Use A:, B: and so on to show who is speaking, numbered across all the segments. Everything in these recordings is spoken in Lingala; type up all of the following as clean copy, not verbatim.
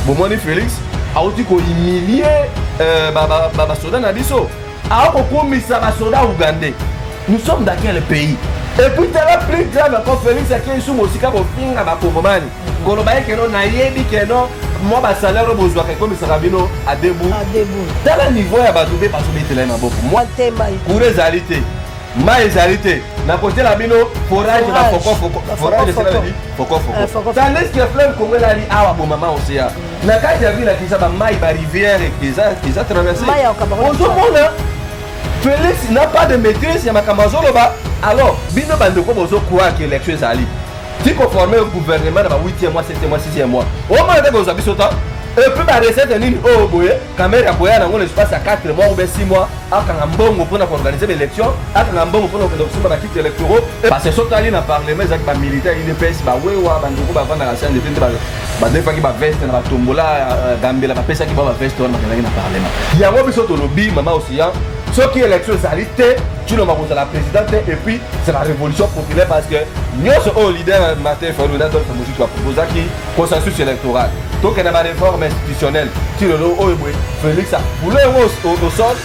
A: Bomoni Félix auti kohumilie basoda na biso, akokomisa basoda ougandais. Nous sommes dans quel pays? Et puis tala, plus grave encore, Félix akei su mosika kofinga bakongomani, koloba ye keno nayebi keno mwa basalaire oyo bozwaka ekomisaka bino adebu. Tala niveau ya bato mpe bazobetela ye maboko. Mwa courant ezali te, mai ezali te, nakotela bino forage, bafokofoko, forage esaleli fokofoko, tandis que fleuve Congo elali awa. Bomama Océan, na kati ya ville ya Kinshasa, bamai, barivière eza traversé. Ozomona Félix n'a pas de maîtrise ya makambo azoloba. Alors bino bandeko bozocroire ke élection ezali ti koforme gouvernement na ba 8e mois, 7e mois, 6e mois, omona te kozwa biso ta. Et puis barecette nini oyo boye Kamerhe akoya nango na espace ya 4 mois ou bien 6 mois? Akanga mbongo mpona koorganiser baélection, akanga mbongo mpona kokende kosimba bakiti électoraux, parce que soki ali na parlement, ezalaki bamilitaire UDPS, bawewa, bandeko bavandaka CNDP nde badefaki baveste na batombola gambela, bapesaki bao baveste wana, bakendaki na parlement. Yango biso tolobi, mama Océan, soki élection ezali te, Tshilombo akozala président te. Et puis c'est la révolution populaire, parce que nyonso oyo leader Martin Fayulu na Adolphe Muzito baproposaki, consensus électoral, tokende baréforme institutionnelle, ti lelo oyo boye Félix afule yango au sol.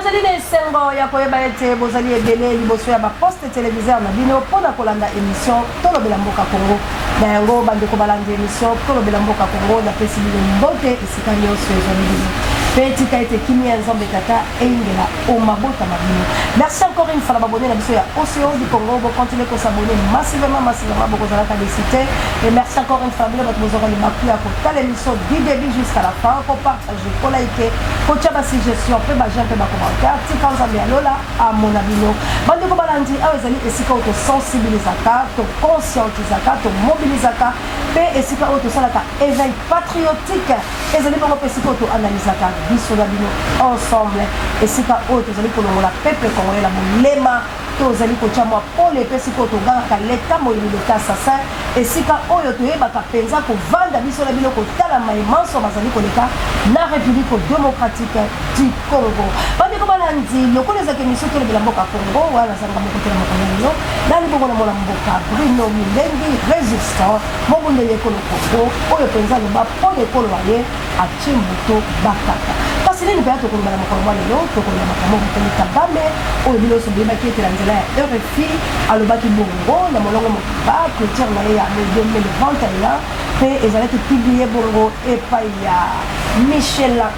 B: Ezali na esengo ya koyeba ete bozali ebele liboso ya baposte téléviseur na bino mpona kolanda émission Tolobela Mboka Kongo. Na yango, bandeko balandi émission Tolobela Mboka Kongo, napesi bino mbote esika nyonso ezwali bino, mpe tika ete kimia ya Nzambe Tata eyingela o mabota ma bino. Merci encore une fois na baabonnés na biso ya Océan du Congo. Bocontinue kos'abonner massivement, massivement, bokozalaka déçus te. Et merci encore une fois bino bato bozwaka libaku ya kotala émission du début jusqu'à la fin, kopartage, kolike, kotia basuggestion mpe baj'aime mpe bacommentaire. Tika Nzambe ya lola amona bino. Bandeko balandi, awa ezali esika oyo tosensibilisaka, toconscientisaka, tomobilisaka, mpe esika oyo tosalaka éveil patriotique. Ezali bongo mpe esika oyo toanalizaka biso na bino ensemble, esika oyo tozali kolongola peuple congolais na molema, tozali kotia mwa pole, mpe esika oyo togangaka leta moyini, leta assassin, esika oyo toyebaka mpenza kovanda biso na bino kotala maemanso bazali koleka na République démocratique du Congo. Bandeko balandi, lokola ezalaki émission Tolobela Mboka Congo, wana nazalaka moko te na mokolo ya lelo. Nali bongo na mwana mboka Bruno Milengi, résistant, mobundeli ekolo Congo, oyo mpenza aloba mpo na ekolo aye atie moto bakata. Kasi nini mpenza tokoloba na mokolo mwa lelo? Tokoloba makambo motali Kagame, oyo bino nyonso boyebaki ete na nzela ya RFI alobaki bongo na molongo mobimba clôture na ye ya 2021, mpe ezalaki publié bongo epai ya Michelange,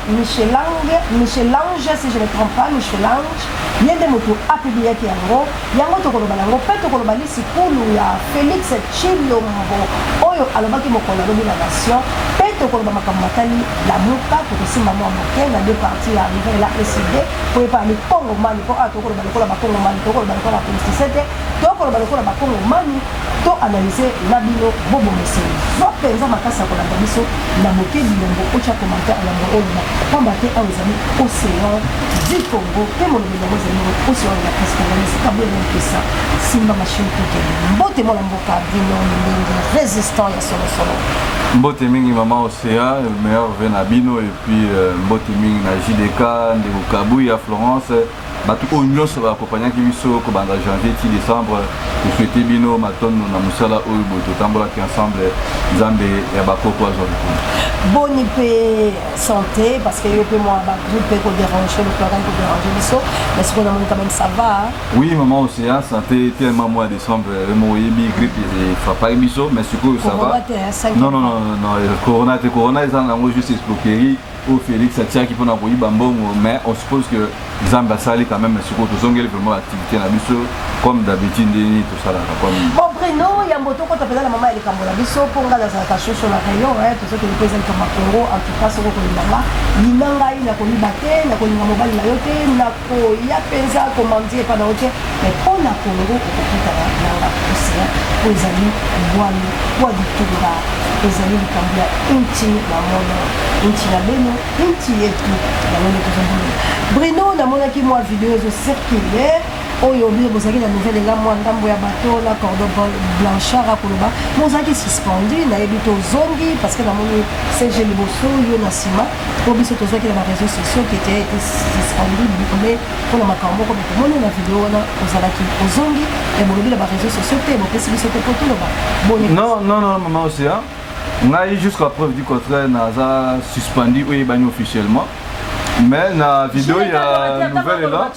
B: Michelange si je ne trompe pas, Michelange, ye nde moto apubliaki yango. Yango tokoloba yango, mpe tokoloba lisikulu ya Félix Tshilombo oyo alobaki mokolo alobi na nation, mpe tokoloba makambo matali Lamuka. Tokosimba mwa moke na deux parties ya nouvelle la ECD po epa mikongomani, mpo awa tokoloba lokola bakongomani, tokoloba lokola bapoliticien te, tokoloba lokola bakongomani. To analyse na bino bobomeseli zwa mpenza makasi ya kolanda biso na moke bilongo, otya commentaire yango oloba, pamba te awa ezali Océan du Congo, mpe molobeli yango ezali ngo Océan ya presse congolaise Kabwele Mpesa. Simba machine, tokende. Mbote mwana mboka Bruno Ndenge, résistant ya solosolo.
C: Mbote mingi mama Océan, meilleurs vœux na bino, et puis mbote mingi na JDK, ndeko Kabui ya Florence, bato oyo nyonso baakompagnaki biso kobanda janvier ti décembre. Tosouhaite bino matondo na mosala oyo boye totambolaki ensemble. Nzambe ya bakoko azwa lokumu.
B: Boni mpe santé? Parce que yo mpe mwa bagrippe kodérange, lokolakaki kodérange biso, mais sikoyo namoni quand même ça va.
C: Oui maman Océan, santé tellement mois décembre mo oyebi grippe efrappaki biso, mais sikoyo ça va. Non, non, non, non, corona te. Corona eza nango juste escroquerie oyo Félix atiaki mpona koyiba mbongo, mais on suppose que Nzambe asali quand même. Sikoyo tozongeli vraiment activité na biso comme d'habitude, ndeni tosalaka comme
B: Bon Bruno, yambo tokota mpenza na mama ya likambo na biso, mpo nga nazalaka shosho na rayon, tozokende mpo eza likambo ya Congo. En tout cas, soki okolinga nga, lina ngai, nakoyiba te, nakolinga mobali na yo te, nakoya mpenza komandi epa na yo te, mais mpo na Congo okokutana nanga Océan, po ezali bwami bwa bitumba, ezali likambo ya inchi na mono, inchi na beno, inchi yetu, yango nde tozomona. Bruno, namonaki mwa video ezocircule. Oyo bino bozalaki na Nouvel Elan, mwa ndambo ya bato na Cordon Blanchard akoloba bozalaki suspendu, nayebi te ozongi parce que namoni CG liboso yo na nsima, mpo biso tozwaki na baréseaux sociaux que tu as été suspendu mais mpona makambo moko. Mais tomoni na video wana ozalaki, ozongi e bolobi na baréseaux sociaux te, bopesi biso te mpo toloba boni?
C: Non, non, non, maman Océan, ngai, jusqu'à preuve du contraire, naza suspendu oyo eyebani officiellement, mais na vidéo ya Nouvel Élan,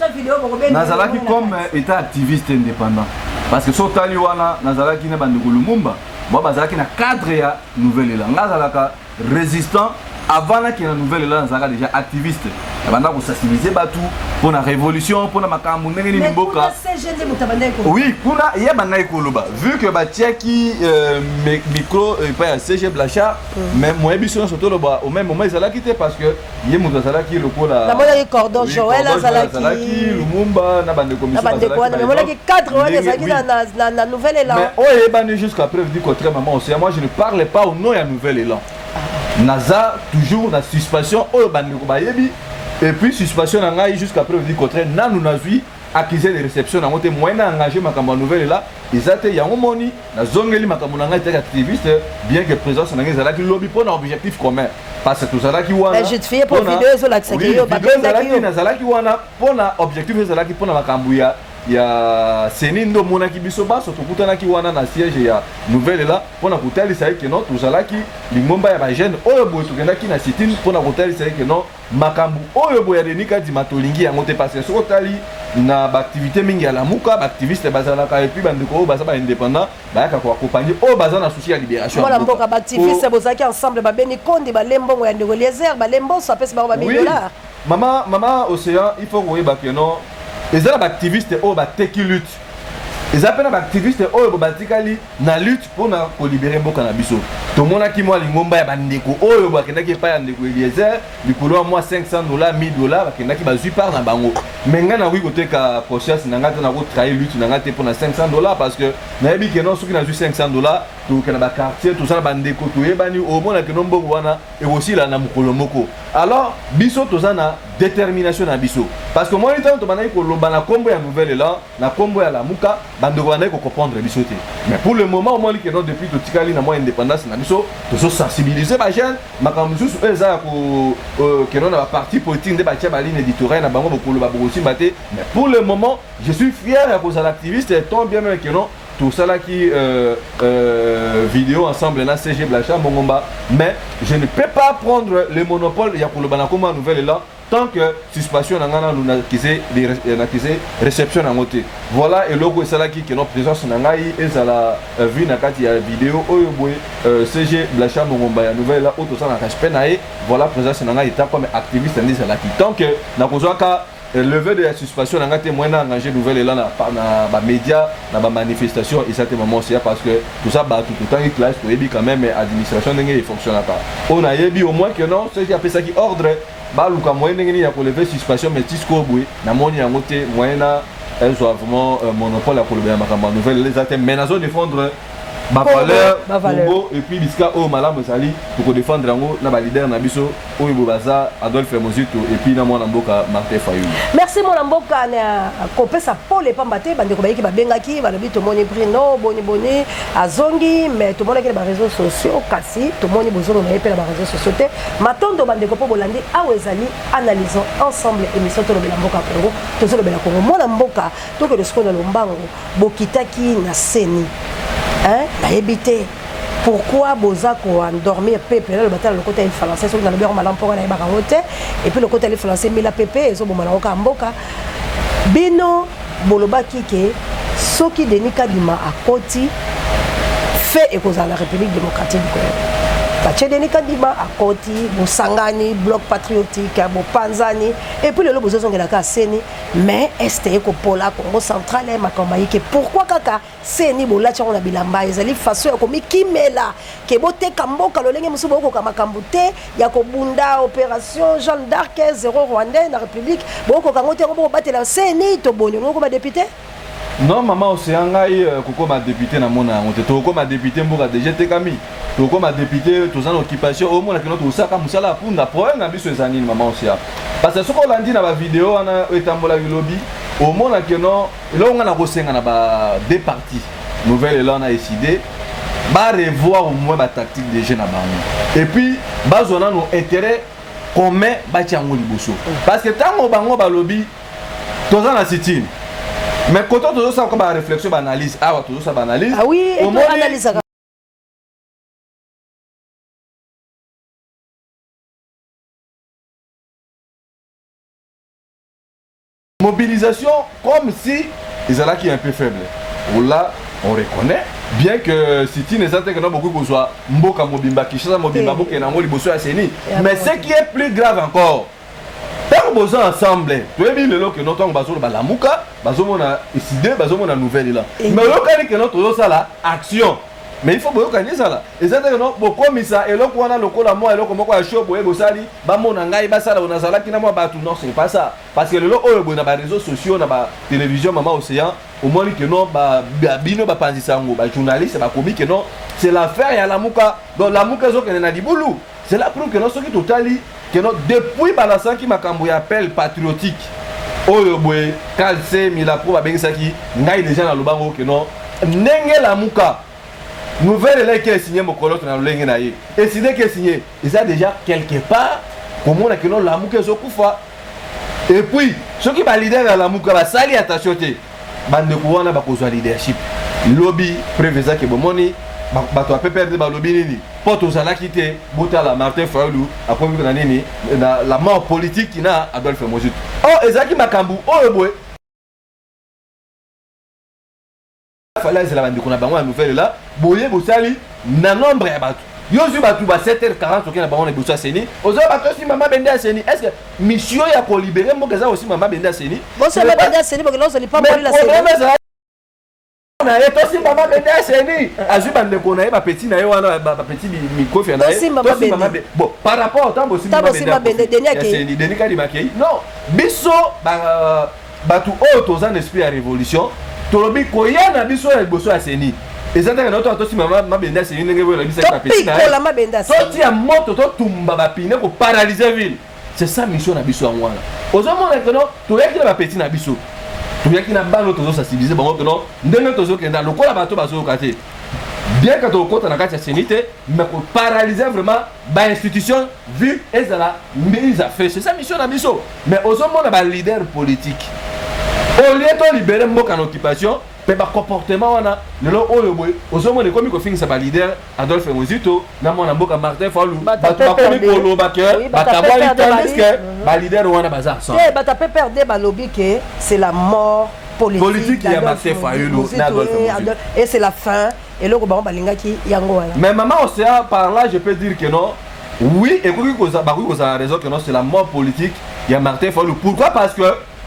C: nazalaki comme état activiste indépendant, parce que so otali wana, nazalaki na bandeko Lumumba bo bazalaki na cadre ya Nouvel Élan. Ngai azalaka résistant avant nakende na Nouvel Élan, nazalaka déjà activiste, nabanda kosensibiliser bato mpona révolution, mpona makambo ndenge nini mboka. Oui, kuna ye bandaki koloba, vu que batiaki micro epai ya CG Blachard, mais moyebi biso nyonso toloba au même moment ezalaki te, parce que ye moto azalaki lokola
B: Namonaki Cordon Joel azalaki.
C: Lumumba na bandeko.
B: Na bandeko wana, namonaki cadre wana ezalaki na Nouvel Élan.
C: Mais oyo eyebani, jusqu'à preuve du contraire, maman Océan, moi je ne parle pas au nom ya Nouvel Élan. Naza toujours na suspension oyo bandeko bayebi, et puis suspension na ngai, jusqu'à preuve du contraire, nanu nazwi accusé de réception nango te. Moyen na engagé makambo ya Nouvel Élan eza te. Yango moni nazongeli makambo na ngai teke activiste, bien que présence na ngai ezalaki lobi mpo na objectif commun, parce que tozalaki wana. Nazalaki wana mpo na objectif, ezalaki mpo na makambo ya CENI. Nde omonaki biso baso tokutanaki wana na siège ya Nouvel Élan mpona kotalisa ye que non, tozalaki lingomba ya bajeune oyo boye. Tokendaki na sit-in mpona kotalisa ye que non, makambo oyo boye ya Denis Kadima, tolingi yango te, parce que soki otali na baactivité mingi ya Lamuka, baactiviste bazalaka, et puis bandeko oyo baza baindépendant bayaka koaccompagner oyo baza na souci ya libération.
B: Mwana mboka, baactiviste bozalaki ensemble, babeni kondi balembongo ya ndeko Eliezer, balemboso apesi bango ba 1000 dollars.
C: Mama, mama Océan, il faut koyeba que non, eza na baactiviste oyo bateki lutte, eza mpe na baactiviste oyo batikali na lutte mpona kolibérer mboka na biso. Tomonaki mwa lingomba ya bandeko oyo bakendaki epai ya ndeko Eliezer likolo ya mwa 500 dollars, 1000 dollars, bakendaki bazwi part na bango. Mais ngai nakoki koteka conscience na ngai te, nakotrahir lutte na ngai te mpona 500 dollars, parce que nayebi que non, soki nazwi 500 dollars, tokokende na baquartier, toza na bandeko toyebani, omona que non, mbongo wana ekosila na mokolo moko. Alors biso toza na détermination na biso, parce que omoni, ntango tobandaki koloba na nkombo ya Nouvel Élan, na nkombo ya Lamuka, bandeko bandaki kocomprendre biso te. Mais pour le moment, omoni que non, depuis totikali na mwa indépendance na biso, tozosensibiliser bajeune. Makambo mosusu oyo eza ya que non, na baparti politique nde batia baligne éditoriale na bango, bokoloba bokosimba te. Mais pour le moment, je suis fier ya kozala activiste, tant bien même que non, tosalaki vidéo ensemble na CG Blacha Mongomba, mais je ne peux pas prendre le monopole ya koloba na kombo ya Nouvel Élan tant que suspension na ngai nanu nakise réception nango te. Voilà eloko esalaki que non, présence na ngai ezala vu na kati ya vidéo oyo boye, CG Blacha Mongomba ya Nouvel Élan oyo toza na respect na ye. Voilà, présence na ngai eta comme activiste nde ezalaki. Tant que nakozwaka levée de la suspension na ngai te, moyen na engagé Nouvel Élan na bamédia, na bamanifestation eza te, mama Osia, parce que toza bato totangi classe, toyebi quand même administration ndenge efonctionnaka. Oyo nayebi au moins que non, soki apesaki ordre baluka moyen ndenge nini ya kolever suspension, mais ti sikoyo boye namoni yango te. Moyen na ezwa vraiment monopole ya kolobela makambo ya Nouvel eza te, mais nazo défendre bavaleur Congo, et puis bisika oyo malamu ezali, tokodéfendre yango na baleader na biso oyo boye baza Adolphe Mozito et puis na mwana mboka Martin Fayulu.
B: Merci, mwana mboka, na kopesa pole, pamba te bandeko bayiki babengaki, balobi tomoni Brino boni boni azongi, mais tomonaki na baréseaux sociaux, kasi tomoni bozongo na ye mpe na baréseaux sociaux te. Matondo bandeko mpo bolandi. Awa ezali Analysons ensemble, émission Tolobela mboka Congo, tozolobela Congo. Mwana mboka, tokende sikoyo na lombango. Bokitaki na CENI, nayebi te pourquoi boza koendormir peuple. Naloba tala lokota ya français, soki nalobi yango malamu, mpoka nayebaka yango te. Et puis lokota ya français mila pepe ezoboma nango kaka mboka. Bino bolobaki que soki Denis Kadima akoti fe, ekozala na République démocratique du Congo. Batie Denis Kadima akoti, bosangani Bloc patriotique, bopanzani, et puis lelo bozozongelaka CENI. Mais este ekopola, Congo central, makambo mayike. Pourquoi kaka CENI bolati yango na bilamba? Ezali façon ya komikimela que boteka mboka lolenge mosusu, bokoka makambo te ya kobunda opération Jeanne d'Arc, zéro rwandais na République, bokoka yango te, yango bokobatela CENI. Toboni olingo koma député?
C: Non, mama Océan, ngai kokoma député namona yango te. Tokokoma député, mboka déjà etekami. Tokokoma député, toza na occupation, omona que non, tosalaka mosala ya punda. Problème na biso eza nini, mama Océan? Parce que soki olandi na bavideo wana oyo etambolaki lobi,
A: Omona ke non, eloko nga nakosenga na ba deux parties, Nouvel Élan na Ecidé, ba revoir au moins ba tactique de jeu na bango et puis bazwa nano intérêt commun, batia yango liboso, parce que ntango bango balobi toza na sit-in, mais koto tozosala ba réflexion, ba analyse awa, tozosala ba analyse.
B: Ah oui, analyse.
A: Mobilisation comme si ezalaki un peu faible. Là, on reconnaît bien que sit-in eza te kena bokoki kozwa mboka mobimba, Kinshasa mobimba, bokende yango liboso ya CENI. Mais ce qui est plus grave encore, ntango boza ensemble, toyebi lelo ke no, ntango bazoloba Lamuka, bazomona Ecidé, bazomona Nouvel Élan, mais oyokani ke no, tozosala action, mais il faut boyokani ezala. Eza te no bokomisa eloko wana lokola mwa eloko moko ya show boye bosali, bamona ngai, basala bo nazalaki na mwa bato. Non, c'est pas ça, parce que lelo oyo boye na baréseaux sociaux, na batélévision, Mama Océan, omoni ke non, bino bapanzisa yango, bajournaliste bakomi ke non, c'est l'affaire ya Lamuka. Donc Lamuka ezokende na libulu. C'est la preuve ke non, soki totali ke non, depuis balasanaki makambo ya appel patriotique oyo boye, kalse Milapro babengisaki ngai, déjà nalobango ke non, ndenge Lamuka, Nouvel Élan eke esigné mokolo to na lolenge na ye, Ecidé ke esigné, eza déjà quelque part komona ke non, Lamuka ezokufa. Et puis soki baleader ya Lamuka basali attention te, bandeko wana bakozwa leadership lobi. Preuve ezaki, bomoni bato ya PPRD balobi nini? Mpo tozalaki te. Botala Martin Fayulu akomi na nini, na la mort politique na Adolphe Mozito. Or ezalaki makambo oyo boye fallait ezala bandeko na bango ya Nouvel Élan. Boye bosali na nombre ya bato, yo ozwi bato ba 7h40, oke na bango na liboso ya CENI, ozwa bato osimba mabende ya CENI. Est ce que mission ya kolibérer mboka eza kosimba mabende ya CENI?
B: Bosimba mabende ya CENI, bokende ozwa lipamboli la CENI.
A: Na ye tosimba mabende ya CENI, azwi bandeko na ye, bapeti na ye wana, bapeti mikofi na ye.
B: Tosimba.
A: Bon, par rapport ntango
B: osimba mabende
A: ya CENI, Denis Kadima akei. Non, biso bato oyo toza na esprit ya révolution, tolobi koya na biso ya liboso ya CENI eza ndenge na tosimba mabende ya CENI, ndenge oyo nabisaki
B: bapeti na ye,
A: totia moto, totumba bapine, koparalyser ville. C'est ça mission na biso. Yango wana ozomona ke non, toyaki na bapeti na biso, toyaki na bana, tozosensibiliser bango ke non, ndenge tozokenda lokola bato bazoyoka te, bien que tokokɔta na kati ya CENI te, mais koparalyser vraiment bainstitution, ville ezala mise à feu, c'est ça mission na biso. Mais ozomona baleader politique, au lieu tolibérer mboka na occupation, mpe bacomportement wana lelo oyo boye ozomona ekomi kofingisa baleader Adolphe Mozito na mwana mboka Martin Fayulu. Bato bakomi koloba ke bakabwani, tandis que baleader wana baza
B: ensemble. Te, bato ya PPRD balobi ke c'est la mort politique,
A: politique ya Martin Fayulu na Adolphe Mozito.
B: Et c'est la fin, eloko bango balingaki yango wana.
A: Mais Maman Océan, par là je peux dire que non, oui, ekoki bakoki kozala raison que non, c'est la mort politique ya Martin Fayulu. Pourquoi? Parce que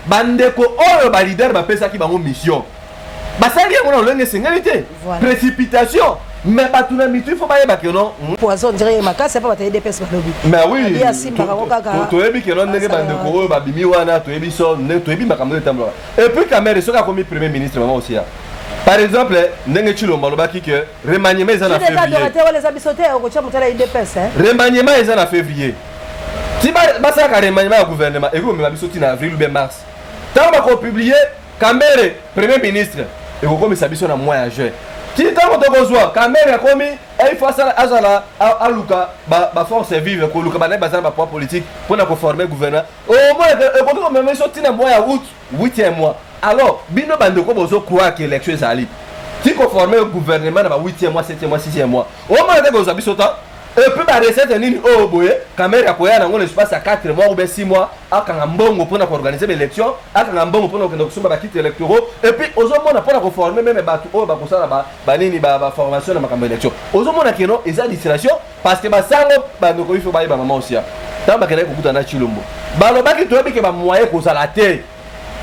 A: bandeko oyo baleader bapesaki bango mission, basali yango na lolenge esengeli te, précipitation. Mais bato na mitu, il faut bayeba ke non.
B: Poison dirait makasi apa bato ya UDPS balobi.
A: Mais oui, toyebi ke non, ndenge bandeko oyo babimi wana, toyebi so ndenge toyebi makambo oyo etambolaka. Et puis Kamerhe, soki akomi premier ministre, mama Osia, par exemple ndenge Tshilombo alobaki ke remaniement eza na février,
B: eza biso te okotia moto ya UDPS.
A: Remaniement eza na février, ti basalaka remaniement ya gouvernement, ekoki komema biso ntina avril ou bien mars. Ntango bakopublier Kamerhe premier ministre, ekokomisa biso na mois ya juin. Ti ntango tokozwa Kamerhe akomi, il faut azala aluka baforce vive, koluka banaye baza na bapoids politique mpona koformer gouvernement. Au moins ekoki komema biso ntina mois ya août, huitième mois. Alors bino bandeko bozocroire ke élection ezali ti koformer gouvernement na ba huitième mois, septième mois, sixième mois, omona te kozwa biso temps. Et puis barecette nini oyo boye Kamerhe akoya nango na espace ya 4 mois ou bien 6 mois? Akanga mbongo mpona koorganiser baélection, akanga mbongo mpona kokende kosomba bakiti électoraux, et puis ozomona mpona koformer même bato oyo bakosala banini, baformation na makambo élection. Ozomona ke non, eza distraction, parce que basango bandeko, ifo bayeba, mama Osia, ntango bakendaki kokutana na Tshilombo, balobaki toyebi ke bamoyen kozala te,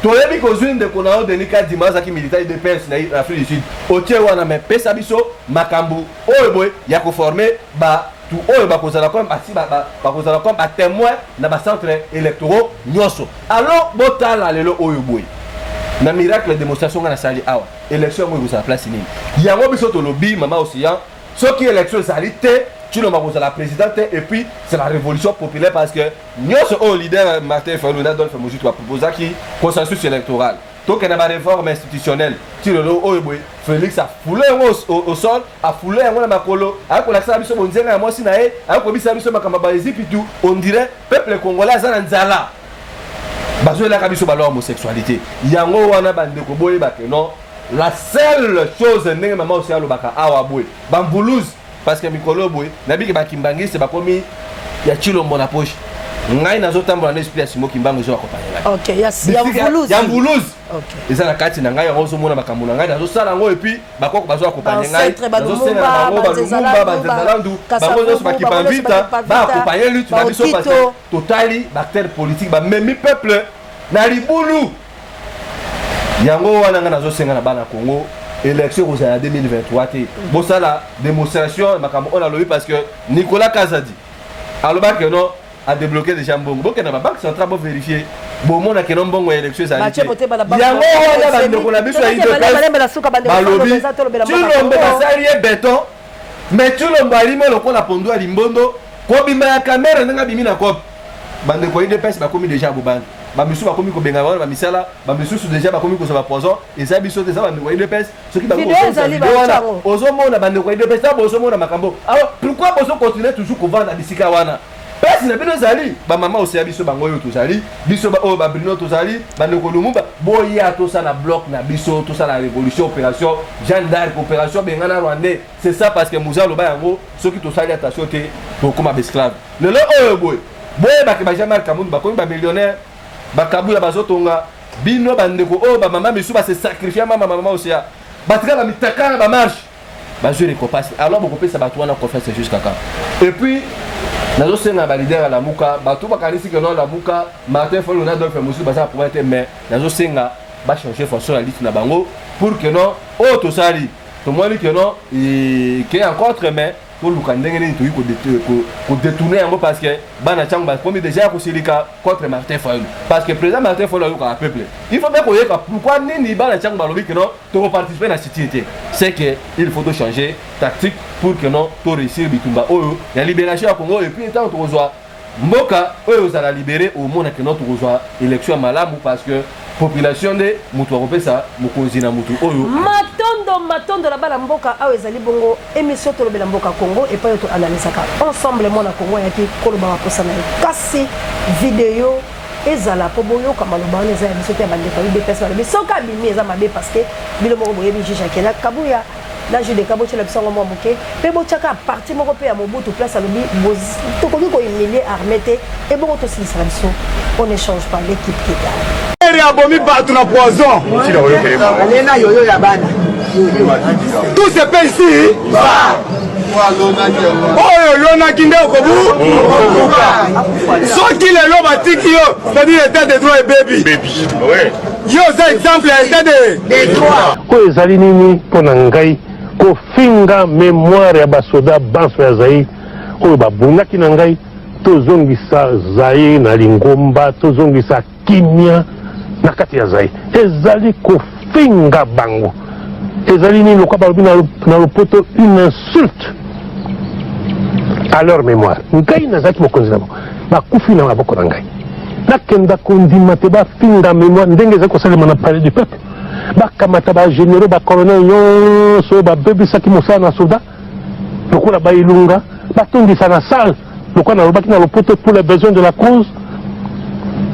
A: toyebi kozwi ndeko na yo Denis Kadima, azalaki militaire UDPS na Afrique du Sud, otie wana, mais pesa biso makambo oyo boye ya koformer bato oyo bakozala comme basi bakozala comme batémoin na bacentre électoraux nyonso. Alors botala lelo oyo boye na miracle démonstration nga nasali awa, élection yango ekozala place nini? Yango biso tolobi, mama Océan, soki élection ezali te, Tshilombo akozala président te. Et puis c'est la révolution populaire, parce que nyonso oyo leader Martin Fayulu na Adolphe Muzito baproposaki, consensus électoral. Tokende na baréforme institutionnelle. Ti lelo oyo boye, Félix afoulé yango au sol, afoulé yango na makolo, akolakisa biso bonzenga ya mwasi na ye, akoyebisa biso makambo ya baezipitu. On dirait peuple congolais aza na nzala, bazoyelaka biso baloi homosexualité. Yango wana, bandeko, boyeba ke non, la seule chose, ndenge mama osi alobaka awa boye, bamvuluzi, parce que mikolo boye nabiki bakimbangisi bakomi ya Chilombo na poche. Ngai nazotambola na esprit ya Simo Kimbangu, ezo akompanye.
B: Ok, ya mvuluzi.
A: Ya mvuluzi eza na kati na ngai. Yango ozomona makambo na ngai, nazosala yango, et puis bakoko bazo accompagner ngai. Nazosenga na bango, balumumba, banzenzalandu, bango nyonso bakipamvita, baaccompagner lutte na biso, parce que totali baacteur politique bamemi peuple na libulu. Yango wana ngai nazosenga na bana Congo, élection ekozala ya 2023 te. Bosala démonstration makambo oyo nalobi, parce que Nicolas Kazadi alobaki non, adébloqué déjà mbongo. Bokende na babanque centrale, bovérifie, bomona keno mbongo ya élection ezali te. Yango wana, bandeko na biso ya UDPS balobi Chilombo basali ye béton, mais Chilombo alimi lokola pondu ya limbondo. Kobima ya Kamerhe, ndenge abimi na kope, bandeko ya UDPS bakomi déjà bobangi. Bamisusu bakomi kobenga wana bamisala, bamisusu déjà bakomi kozwa bapoison. Eza biso te, eza bandeko ya UDPS. Soki wana ozomona bandeko ya UDPS, bozomona makambo. Alors pourquoi bozocontinue toujours kovanda bisika wana? Place na bino ezali bamama oseya biso, bango oyo tozali biso oyo, babrino tozali, bandeko Lumumba, boya tosala bloc na biso, tosala révolution, opération Jeanne d'Arc, opération bengana Rwandais. C'est ça, parce que Muza aloba yango, soki tosali attention te, tokóma baesclave. Lelo oyo boye, boyebake ba Jean Marc Kamundu bakomi bamillionnaire, bakabuya bazotonga. Bino bandeko oyo, bamama misu base sacrifier, mama mama oseya batika bamitaka na bamarche, bazwi récompense. Alors bokopesa bato wana confiance jusqu'à quand? Et puis nazosenga baleader ya Lamuka, bato bakanisi ke non, Lamuka, Martin Fayulu na Adolphe mosusu baza na problème te, mais nazosenga bachanger façon ya lutte na bango, pour que non, oyo tosali, tomoni ke non, ke en contre, mais toluka ndenge nini toyi kodétourner yango, parce que bana ntango bakomi déjà ya kosilika contre Martin Fayulu, parce que président Martin Fayulu ayokaka peuple. Il faut mpe koyeka pourquoi nini bana ntango balobi ke non, tokoparticiper na siti te. C'est que il faut tochanger tactique pour que non, toréussir bitumba oyo ya libération ya Congo. Et puis ntango tokozwa mboka oyo ozala libéré, omona ke non, tokozwa élection ya malamu, parce que population nde moto akopesa mokonzi na motu oyo.
B: Matondo, matondo na bana mboka. Awa ezali bongo émission Tolobela Mboka Congo, epai oyo toanalysaka ensemble. Mwana Congo ayaki koloba maposa na ye, kasi video ezala mpo boyoka maloba wana eza ya biso te, ya bandeko ya UDPS. Balobi soki abimi eza mabe, parce que bino moko boyebi juge akenda Kabuya na juge de botyela biso yango mwa moke, mpe botyaka parti moko mpe ya Mobutu, place alobi tokoki kohumilie armée te. Ebongo tosilisaka biso, on ne change pas l'équipe qui gagne.
D: Abomi bato na poison.
E: Alena yoyo ya bana.
D: Tout se paie ici. Oyo olonaki nde okobu. Soki lelo batiki yo, c'est-à-dire état de droit ebebi. Yo oza exemple ya état de
E: droit.
F: Oyo ezali nini mpo na ngai kofinga mémoire ya basoda banso ya Zaire oyo babundaki na ngai? Tozongisa Zaire na lingomba, tozongisa kimia na kati ya Zaire, ezali kofinga bango. Ezali nini lokwa balobi na lopoto, une insulte à leur mémoire. Ngai nazalaki mokonzi na bango, bakufi na maboko na ngai, nakenda kondima te bafinga mémoire ndenge ezali kosalema na Palais du Peuple. Bakamata bagénéraux, bacolonel nyonso oyo babebisaki mosala na soda lokola bailunga, batondisa na salle, lokola nalobaki na lopoto, pour les besoins de la cause.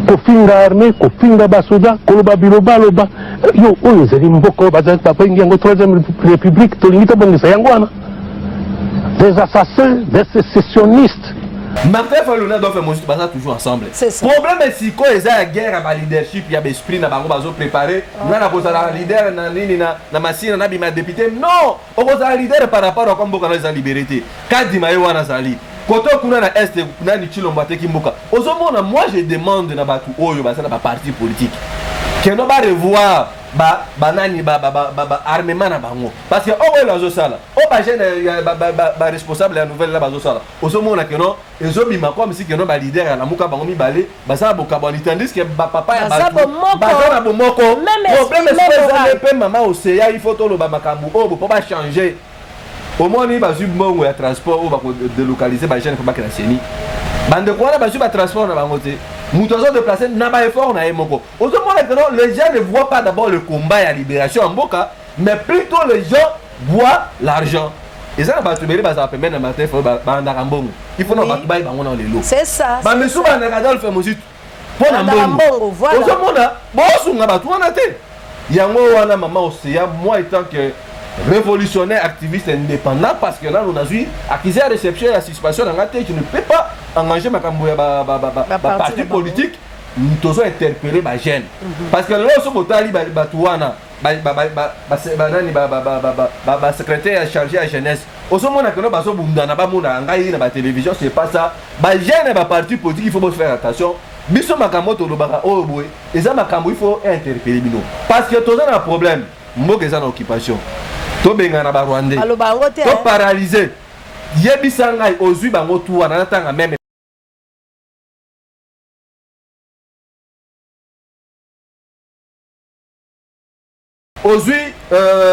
F: Kofinga armée, kofinga basoda, koloba bilobaloba yo, oyo ezali mboka oyo babengi yango troisième république, tolingi tobongisa yango wana, des assassins, des sécessionnistes.
A: Martin Fayulu na Adolphe Muzito baza toujours ensemble.
B: C'est ça.
A: Problème sikoyo eza ya guerre ya baleadership, ya baesprit na bango bazopréparer. Nga na kozala leader na nini, na Masina, nabima député. Non, okozala leader par rapport akwa mboka na eza libéré te. Kadima ye wana azali koto kuna na Est, nani, Chilombo ateki mboka. Ozomona, moi je demande na bato oyo baza na baparti politique keno barevoir banani ba armement na bango, parce que oyo oyo azosala, oyo bajeune baresponsable ya nouvelle la bazosala, ozomona keno ezobima comme si keno baleader ya Lamuka bango mibale baza na bokabwani, tandis que bapapa ya
B: bato
A: baza na bomoko. Problème ezali mpe mama Oseya, il faut toloba makambo oyo po bachanger. Omoni, bazwi mbongo ya transport oyo bakodélocaliser bajeune mpo bakenda seni. Bandeko wana bazwi batransport na bango te. Moto azo déplacer na ba effort na ye moko. Ozomona que non, les gens ne voient pas d'abord le combat ya libération ya mboka, mais plutôt les gens voient l'argent. Eza na bato ebele bazala pembeni na Martin Fayulu, balandaka mbongo. Il faut na bato baye bango na lelo.
B: C'est ça.
A: Bamisusu balandaka Adolphe Muzito mpo na
B: Balandaka
A: mbongo.
B: mbongo, voilà.
A: Ozomona bosunga bato wana te. Yango wana, mama Océan, moi étant que révolutionnaire activiste indépendant, parce que nano nazwi accusé ya réception ya suspension na nga te, je ne peux pas engager makambo ya
B: Ba
A: ba
B: parti
A: parti
B: na bango.
A: politique. Tozo interpeller ba jeunes, parce que lelo so botali bato wana, banani, ba secrétaire ya chargé ya jeunesse, ozomona keno bazobundana, bamona ngai na ba télévision. C'est pas ça. Ba jeunes ya ba parti politique, il faut faire attention. Biso makambo tolobaka oyo boye eza makambo il faut interpeller bino, parce que toza na problème. Mboka eza na occupation, tobengana ba Rwandais.
B: Aloba yango te.
A: Toparalyse. Yebisa ngai, ozwi bango tu wana, natanga même ozwi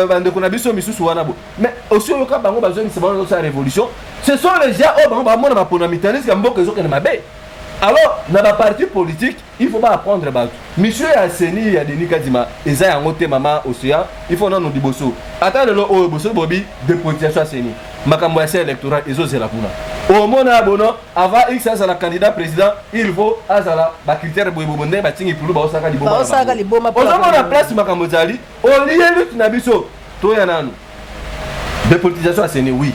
A: bandeko na biso misusu wana bo, mais osi oyoka bango bazongisa bango bazosala révolution? Ce sont les gens oyo bango bamona bapona mitandisi ya mboka ezokende mabe. Alors na ba parti politique, il faut baapprendre bato mission ya CENI ya Denis Kadima eza yango te. Mama Océan, il faut nano liboso, ata lelo oyo boso bobi dépolitisation ya CENI, makambo ya se électoral ezozela kuna. Omona bono, avant x azala candidat président, il faut azala ba critère boye boye, ndenge batingi pulu baosalaka liboma na
B: Baosalaka
A: bango.
B: liboma mpona
A: Ozomona
B: bango.
A: place makambo ezali olie lutte na biso. Toya nanu dépolitisation ya CENI, oui,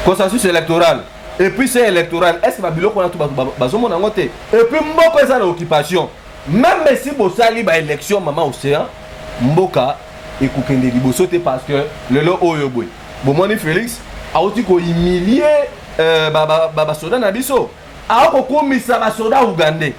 A: consensus électoral et puis c'est électoral. Est ce que babiloko wana to bato bazomona yango te? Et puis mboka eza na occupation. Même si bosali ba élection, mama Océan, mboka ekokende liboso te, parce que lelo oyo boye bomoni Félix auti kohumilie basoda na biso, akokomisa basoda ougandais.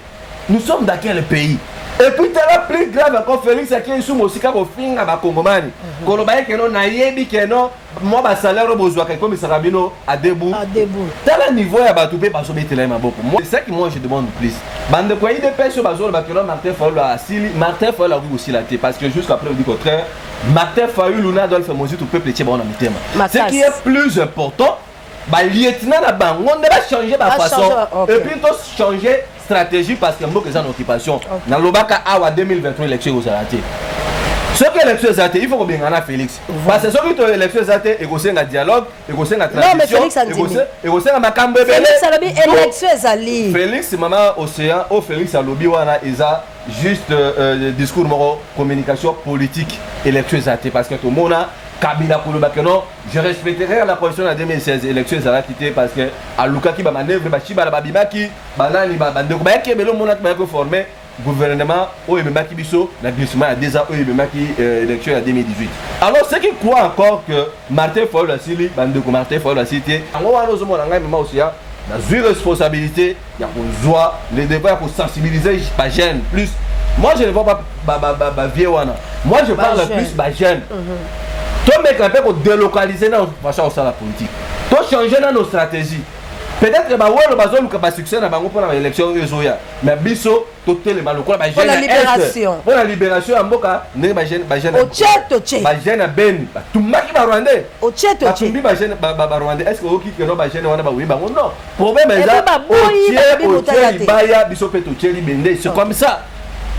A: Nous sommes dans quel pays? Et puis tala, plus grave encore, Félix akei su mosika kofinga bakongomani, koloba ye keno nayebi keno mwa ba salaire oyo bozwaka ekomisaka bino à debout.
B: À debout.
A: Tala niveau ya bato mpe bazobetela ye maboko. C'est ça qui, moi, je demande plus. Bandeko ya UDPS oyo bazoloba keno Martin Fayulu asili, Martin Fayulu akoki kosila te, parce que jusqu'à preuve du contraire, Martin Fayulu na Adolphe Muzito, peuple etie bango na mitema. Ce
B: Makasi.
A: qui est plus important, ba lieutenant na bango nde bachange ba façon et puis tochange stratégie, parce que mboka eza na occupation. Nalobaka awa, 2023 élection ekozala te. Soki élection eza te, il faut kobengana Félix, parce que soki to élection eza te, ekosenga dialogue, ekosenga
B: Non, mais
A: transition,
B: Félix andimi.
A: ekosenga makambo ebele.
B: Félix alobi élection ezali.
A: Félix, mama Océan, oyo Félix alobi wana eza juste discours moko, communication politique. Élection eza te, parce que tomona Kabila koloba ke non, je respecterai la constitution na 2016. Élection ezalaki te, parce que alukaki ba manœuvre, bashibala babimaki, banani, bandeko bayaki ebele. Omonaki bayaki koforme gouvernement oyo ememaki biso na glissement ya 2 ans, oyo ememaki élection ya 2018. Alors ceux qui croient encore que Martin Fayulu asili, bandeko, Martin Fayulu asili te. Yango wana ozomona ngai, mama Océan, nazwi responsabilité ya kozwa le devoir ya kosensibiliser ba jeunes plus. Moi, je ne vois pas ba vieux wana, moi je parle
B: Ba jeune.
A: plus ba jeunes. Tomeka mpe kodélocaliser na façon kosala politique, tochange na nos stratégie. Peut-être bawelo bazoluka ba succès na bango mpona ba élection oyo ezoya, mais biso totelema lokola
B: Mpona
A: ba jeunes ya Est,
B: libération.
A: mpona libération ya mboka, ndenge ba jeunes
B: Otie totie.
A: ba jeunes ya Beni batumbaki ba Rwandais.
B: Otie totie.
A: Batumbi ba jeunes ba Rwandais. Est ce que oyoki keno ba jeunes wana baoyi bango? Non, problème
B: Epe
A: eza
B: baboyi, balobi motala
A: otie
B: te.
A: libaya, biso mpe totie libende. C'est comme ça,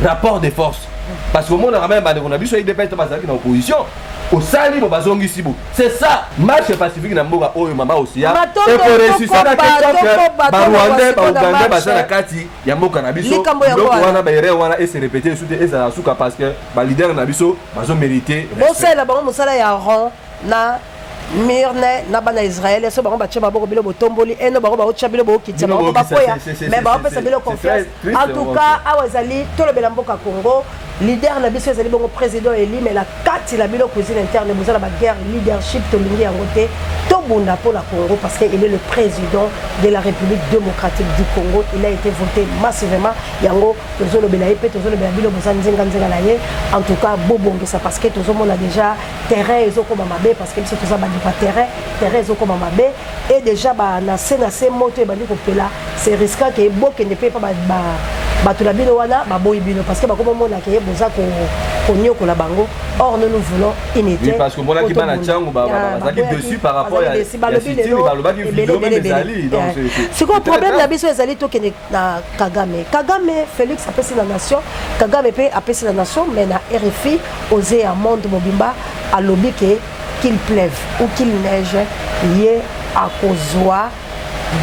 A: rapport de force, parce que omonaka même bandeko na biso UDPS to bazalaki na opposition, osali bo, bazongisi bo. C'est ça, marche pacifique na mboka oyo, mama Osia,
B: Matondo,
A: ekoreusisaka te
B: tokoba,
A: tant que
B: tokoba,
A: ba Rwandais,
B: tokoba,
A: ba Ougandais
B: marche.
A: baza na kati ya mboka na biso.
B: Likambo yango
A: Biloko
B: wana.
A: wana, ba erreur wana ese répété esu te, ezala suka, parce que ba leader na biso bazomérite respect.
B: Bosalela bango mosala ya rond na mirne na bana Israele. So bango batie maboko, bino botomboli eno, bango baotya bino, bookitisa
A: Bino
B: bango,
A: bookitisa,
B: bakoya, mais baopesa bino
A: c'est
B: confiance.
A: très triste,
B: En tout
A: vraiment.
B: cas, awa ezali Tolobela Mboka Congo. Leader na biso ezali bongo président élu, mais na kati na bino, cuisine interne, boza na ba guerre leadership. Tolingi yango te. Tobunda mpo na Congo, parce que il est le président de la République démocratique du Congo. Il a été voté massivement. Yango tozolobela ye mpe tozolobela bino, boza nzinga-nzinga na ye. En tout cas, bobongisa, parce que tozomona déjà terrain ezokoma mabe, parce que biso toza bandeko ya terrain. Terrain ezokoma mabe et déjà na se na se moto ebandi kopela. C'est risquant ke bokende mpe mpa bato na bino wana baboyi bino, parce que bakomomona ke boza ko Konyokola bango. Or nous, nous voulons unité.
A: Oui, parce que monaki bana Tshangu bazalaki dessus par rapport ya sit-in, balobaki video même ezali. Donc
B: sikoyo problème na biso ezali, tokende na Kagame. Kagame, Félix apesi na nation, Kagame mpe apesi na nation, mais na RFI oze ya monde mobimba alobi ke qu'il pleuve ou qu'il neige, ye akozwa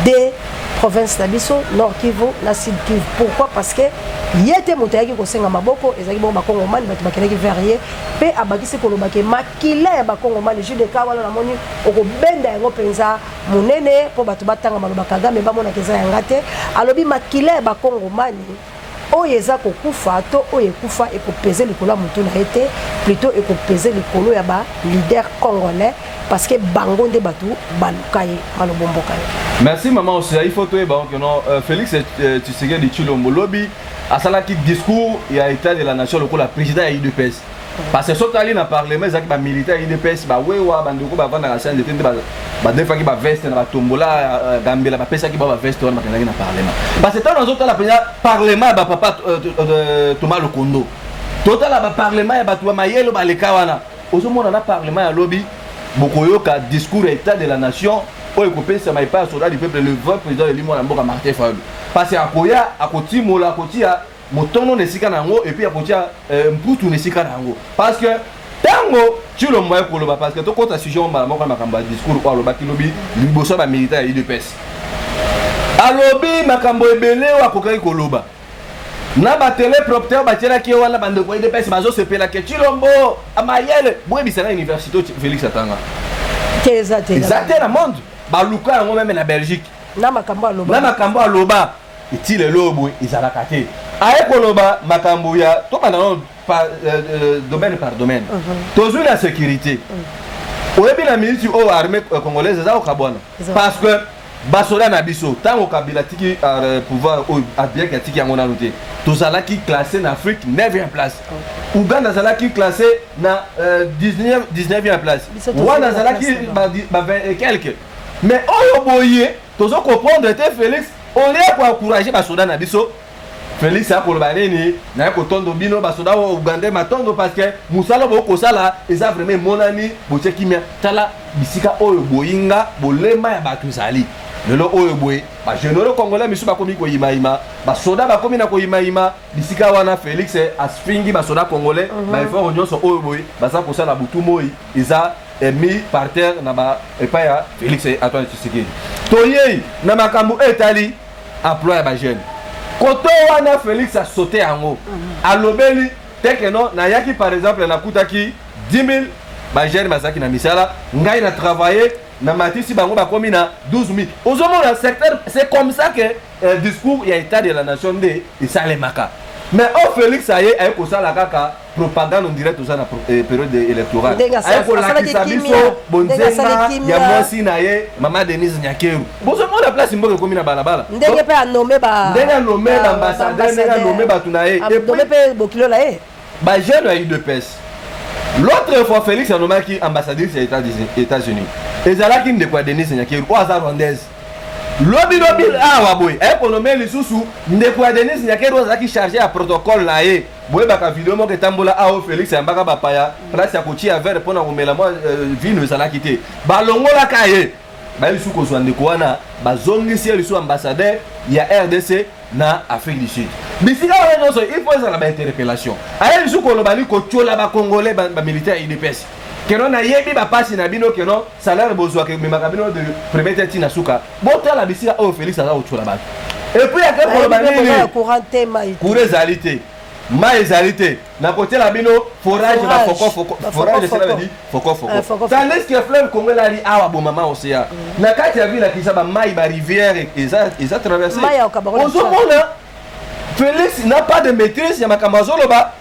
B: de province na biso, Nord Kivu na Sud Kivu. Pourquoi? Parce que ye te moto ayaki kosenga maboko, ezalaki bongo bakongomani bato bakendaki vers ye. Mpe abakisi koloba ke makila ya bakongomani JDK wana, namoni okobenda yango mpenza monene mpo bato batanga maloba Kagame, bamonaka eza yanga te. Alobi makila ya bakongomani oyo eza kokufa to oyo ekufa ekopese likolo ya motu na ye te, plutôt ekopese likolo ya baleader congolais, parce que bango nde bato baluka ye. Maloba mboka ye.
A: Merci, mama Osia. Il faut toyeba que non, Félix Tshisekedi Tshilombo lobi asalaki discours ya état de la nation lokola président ya UDPS, parce que soki ali na parlement, ezalaki bamilitaire ya UDPS, bawewa, bandeko bavandaka CNDT nde badefaki baveste na batombola gambela, bapesaki bao baveste wana, bakendaki na parlement. Parce que ntango nazotala mpenza parlement ya bapapa Thomas Lokondo, totala baparlement ya bato ya mayele baleka wana, ozomona na parlement ya lobi, bokoyoka discours ya état de la nation oyo ekopesama epai ya soldat du peuple, le vrai président élu, mwana mboka Martin Fayulu, parce que akoya, akotimola, akotia motono na esika na yango, et puis akotia mputu na esika na yango. Parce que ntango Tshilombo aye koloba, parce que tokɔta sujet mbala moko na makambo ya discours oyo alobaki lobi liboso ya bamilitaire ya UDPS, alobi makambo ebele oyo akokaki koloba na bateleprompteur batielaki ye wana. Bandeko ya UDPS bazosepelaka Tshilombo mayele. Boyebisanga université Félix atanga.
B: Te, eza te.
A: Eza te na monde, baluka yango même na Belgique.
B: Na makambo aloba.
A: Na makambo aloba eti lelo boye ezalaka te. Aye koloba makambo ya, tobanda nano par domaine par domaine. Tozwi na sécurité. Oyebi na miniti oyo armée congolaise eza kokabwana, parce que basoda na biso, ntango Kabila atiki pouvoir oyo, abiaki atiki yango nano te, tozalaki classé na Afrique 9e place. Uganda azalaki classé na 19e place, wana azalaki ba 20 et quelque. Mais oyo boye tozo comprendre te, Félix, au lieu koencourager basoda na biso, Félix akoloba nini? Naye kotondo bino basoda oyo ugandais, matondo, parce que mosala bokosala eza vraiment emonani, botie kimia. Tala bisika oyo boyinga bolema ya bato ezali lelo oyo boye, bagénéraux congolais misu bakomi koyimayima, basoda bakomi na koyimayima bisika wana. Félix afingi basoda congolais, baeffort nyonso oyo boye baza kosala butu moi eza mis par terre na ba epai ya Félix Antoine Tshisekedi. Toyei na makambo oyo etali emploi ya bajeune. Koto wana Félix asote yango, alobeli te ke non, nayaki par exemple, nakutaki 10 000 bajeune bazalaki na misala, ngai na travaille, na matisi bango, bakomi na 12 000. Ozomona secteur, c'est comme ça que discours ya état de la nation nde esalemaka. Mais oyo Félix aye, aye kosala kaka propagande, on dirait toza na période électorale. Aye kolakisa biso bonzenga ya mwasi na ye, mama Denise Nyakeru. Bozomona place mboka ekomi na balabala.
B: Ndenge mpe anome.
A: Ndenge anome baambassadeur, ndenge anome bato na ye.
B: Anome mpe bokilo na ye.
A: Bajeune ya UDPS, l'autre fois Félix anomaki ambassadrice ya États-Unis, ezalaki ndeko ya Denise Nyakeru oyo aza rwandaise. Lobi lobi awa boye aye konome lisusu ndeko ya Denise Nyakeru oyo azalaki chargé ya protocole na ye. Boyebaka video moko etambola awa, Félix ayambaka bapaya, place ya kotia verre mpona komela mwa vino ezalaki te, balongolaka ye, baye lisusu kozwa ndeko wana, bazongisi ye lisusu ambassadeur ya RDC na Afrique du Sud. Bisika wana nyonso il faut ezala bainterpellation. Aye lisusu koloba ni kotiola bacongolais, bamilitaire ya UDPS, keno nayebi bapasi na bino, keno salaire bozwaka ememaka bino de premier te ntina suka. Botala bisika oyo Félix aza kotiola bato. Et puis ake koloba nini? Courant ezali te, mai ezali te, nakotiela bino forage, bafokofoko, forage, cela veut dire fokofoko, tandis que fleuve Congo elali awa bomama océan na kati ya ville ya Kinshasa, bamai, barivière eza traversé. Ozomona Félix n'a pas de maîtrise ya makambo azoloba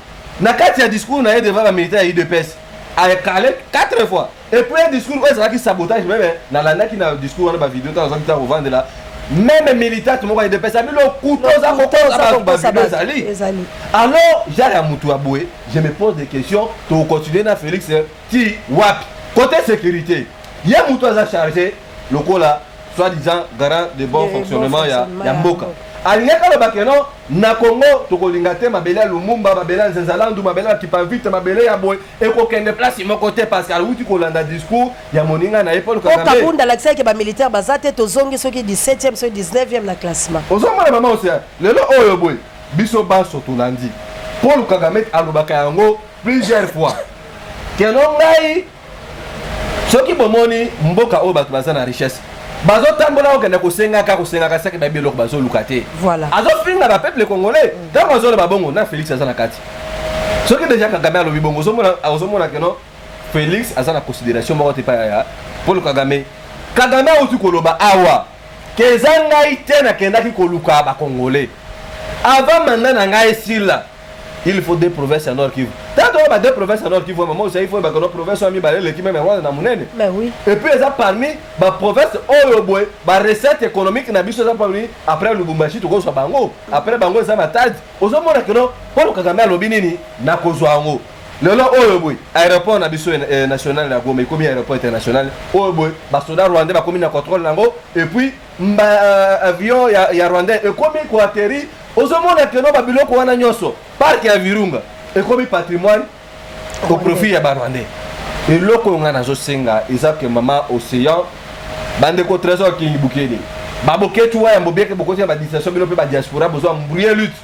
A: na kati ya discours na ye devant bamilitaire ya UDPS. Akale quatre fois. Et puis un discours oyo ezalaki sabotage. Même nalandaki na discours wana bavideo, ntango azalaki ntango kovandela, même militaire moko ya UDPS abi lokuta, oza kokosa bato, bavideo ezali. Alors genre ya mutu ya boye, je me pose des questions: tokontinue na Félix ti wapi? Côté sécurité, ye mutu aza chargé lokola soi-disant garant de bon fonctionnement ya mboka. Alingaki aloba que non, na Congo tokolinga te mabele ya Lumumba, mabele ya Nzenzalandu, mabele ya Kipavite, mabele ya boye ekokende place moko te, parce que awuti kolanda discours ya moninga na ye Paul Kagame.
B: Kabund alakisaki ke bamilitaire baza te, tozongi soki 17e soki 19e na classement.
A: Ozomona, mama Océan, lelo oyo boye biso banso tolandi Paul Kagame alobaka yango plusieurs fois que non, ngai soki bomoni mboka oyo bato baza na richesse, bazotambola kokende kosengaka kosengaka, saki bayebi eloko bazoluka te. Azofinga bapeuple congolais ntango azoloba bongo na Félix aza na kati. Soki déjà Kagame alobi bongo, ozomona que non, Félix aza na considération moko te epai ya Paul Kagame. Kagame auti koloba awa ke eza ngai te nakendaki koluka bacongolais avant mandat na ngai esila, il faut deux provinces ya Nord Kivu. Tanto oyo ba deux provinces ya Nord Kivu, mama, ozali faut bakano province oyo mibale eleki même Rwanda na monene.
B: Mais oui.
A: Et puis eza parmi baprovince oyo boye barecette économique na biso eza parmi, après Lubumbashi tokozwa bango, après bango eza Matadi. Ozomona que non, Paul Kagame alobi nini? Nakozwa yango. Lelo oyo boye aéroport na biso national ya Goma ekomi aéroport international. Oyo boye basoda rwandais bakomi na contrôle nango, et puis mba avion ya rwandais ekomi koatterrir. Ozomona que non, babiloko wana nyonso, parc ya Virunga ekomi patrimoine au profit ya barwandais. Eloko oyo ngai nazosenga eza ke, mama Océan, bandeko Trésor Kingi Bukele, baboketu wa yambo bieke bokoti ya badistraction, bino mpe badiaspora bozwa mbrouye lutte,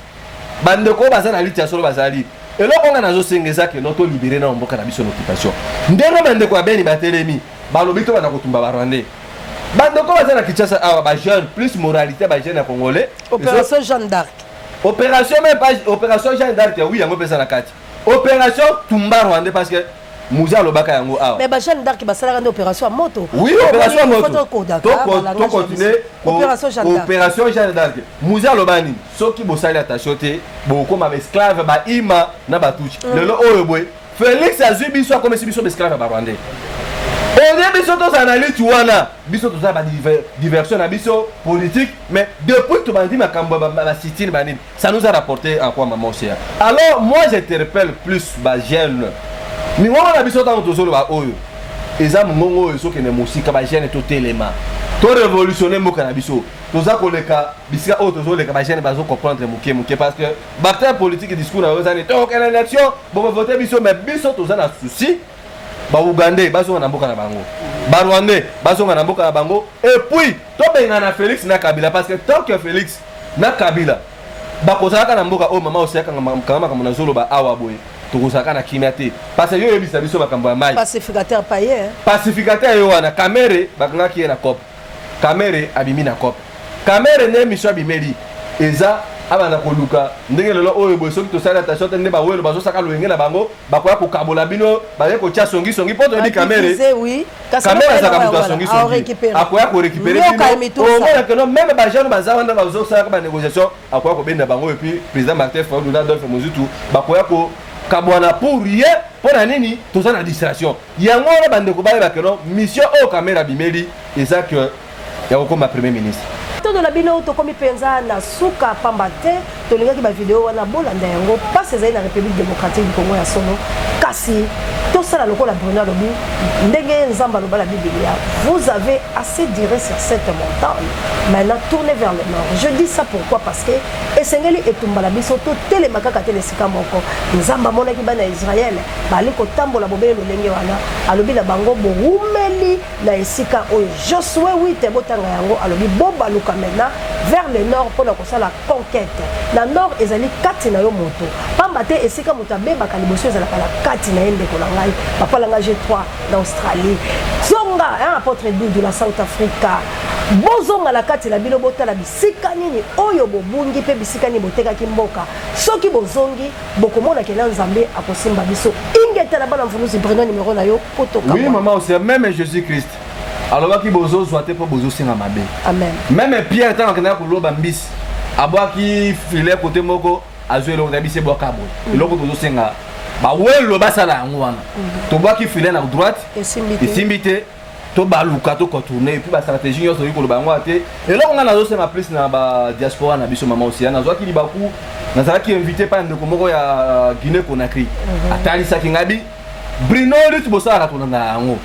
A: bandeko oyo baza na lutte ya solo bazali. Eloko ngai nazosenga eza que non, tolibérer na mboka na biso na occupation. Ndenge bandeko ya Beni batelemi, balobi tobanda kotumba barwandais, bandeko baza na Kinshasa awa, bajeune plus moralité ya bajeune ya congolais.
B: Opération Jeanne d'Arc.
A: Opération, même pas opération Jeanne d'Arc, oui, yango mpe eza na kati opération tumba rwandais, parce que Mzee alobaka yango awa.
B: Mais ba Jeanne d'Arc basalaka nde opération ya moto.
A: Oui, opération ya moto. Tocontinue.
B: Opération Jeanne d'Arc.
A: Opération Jeanne d'Arc. Mzee aloba nini? Soki bosali attention te, bokokoma baesclave bahima na batutsi. Lelo oyo boye Félix azwi biso, akomisi biso baesclave ya barwandais. Olie biso tozala na lutte wana, biso tozala badiversion na biso politique, mais depuis tobandi makambo ya basit-in banini, ça nous a rapporté en quoi, maman Océan? Alors moi, j'interpelle plus bajeune mingongo na biso. Ntango tozoloba oyo eza mongongo oyo ezokende mosika, bajeune totelema, torévolutionne mboka na biso. Toza koleka bisika oyo tozoleka, bajeune bazocomprendre moke moke, parce que baacteur politique, discours na yo eza nini? Tokokende élection, bokovote biso, mais biso toza na souci baugandais bazonga na mboka na bango, barwandais bazonga na mboka na bango, et puis tobengana Félix na Kabila, parce que tant que Félix na Kabila bakozalaka na mboka oyo, mama oseyakanga makambo nazoloba awa boye, tokozalaka na kimia te, parce que yo oyebisa biso makambo ya mai.
B: Pacificateur paye.
A: Pacificateur ye wana Kamerhe, bakangaki ye na cope. Kamerhe abimi na cope. Kamerhe nde mission abimeli eza abanda koluka ndenge lelo oyo boye. Soki tosali attention te, nde bawelo bazosaka loyenge na bango, bakoya kokabola bino, baye kotia songisongi, mpo toyebi Kamerhe. Kamerhe azalaka moto ya songisongi, akoya korécupérer bino. Omona que non, même bajeune baza wana bazosalaka banégociation, akoya kobenda bango, et puis président Martin Fayulu na Adolphe Muzito bakoya kokabwana pour rien. Mpo na nini? Toza na distraction. Yango wana bandeko bayeba que non, mission oyo Kamerhe abimeli eza que ya kokóma premier ministre.
B: Todola bino, tokomi mpenza na suka, pamba te tolingaki bavideo wana bolanda yango. Mpasi ezali na République démocratique du Congo ya solo, kasi tosala lokola Bruno alobi, ndenge Nzambe aloba na Bibilia: "Vous avez assez duré sur cette montagne, maintenant tournez vers le nord." Je dis ça pourquoi? Parce que esengeli etumba na biso totelema kaka te na esika moko. Nzambe amonaki bana ya Israele bali kotambola bobele lolenge wana, alobi na bango: "Boumeli na esika oyo." Josue 8, botanga yango. Alobi: "Bobaluka maintenant vers le nord mpona kosala conquête na nord." Ezali kati na yo moto, pamba te esika moto abebaka liboso ezalaka na kati na ye. Ndeko na ngai, papa na ngai G3 na Australie, zonga hein, apôtre Dudu na South Africa, bozonga na kati na bino, botala bisika nini oyo bobungi mpe bisika nini botekaki mboka. Soki bozongi, bokomona kena Nzambe akosimba biso. Ingeta na bana mvuluzi. Bruno, numéro na yo po
A: Oui, mama aussi, même Jésus Christ alobaki: "Bozozwa te mpo bozosenga mabe."
B: Amen.
A: Même Pierre, ntango akendaka koloba mbisi, abwaki filet kote moko, azwi eloko na biso, ebwaka boye. Eloko tozosenga bawelo basala yango wana, tobwaki filet na droite.
B: Esimbi te.
A: Esimbi te, tobaluka, tocontourne, et puis bastratégie nyonso tokoki koloba yango te. Eloko ngai nazosenga plus na badiaspora na biso, mama Osia, nazwaki libaku, nazalaki invité pa ndeko moko ya Guinée Conakry, atalisaki ngai bi Bruno lutte bosalaka, tolanda yango,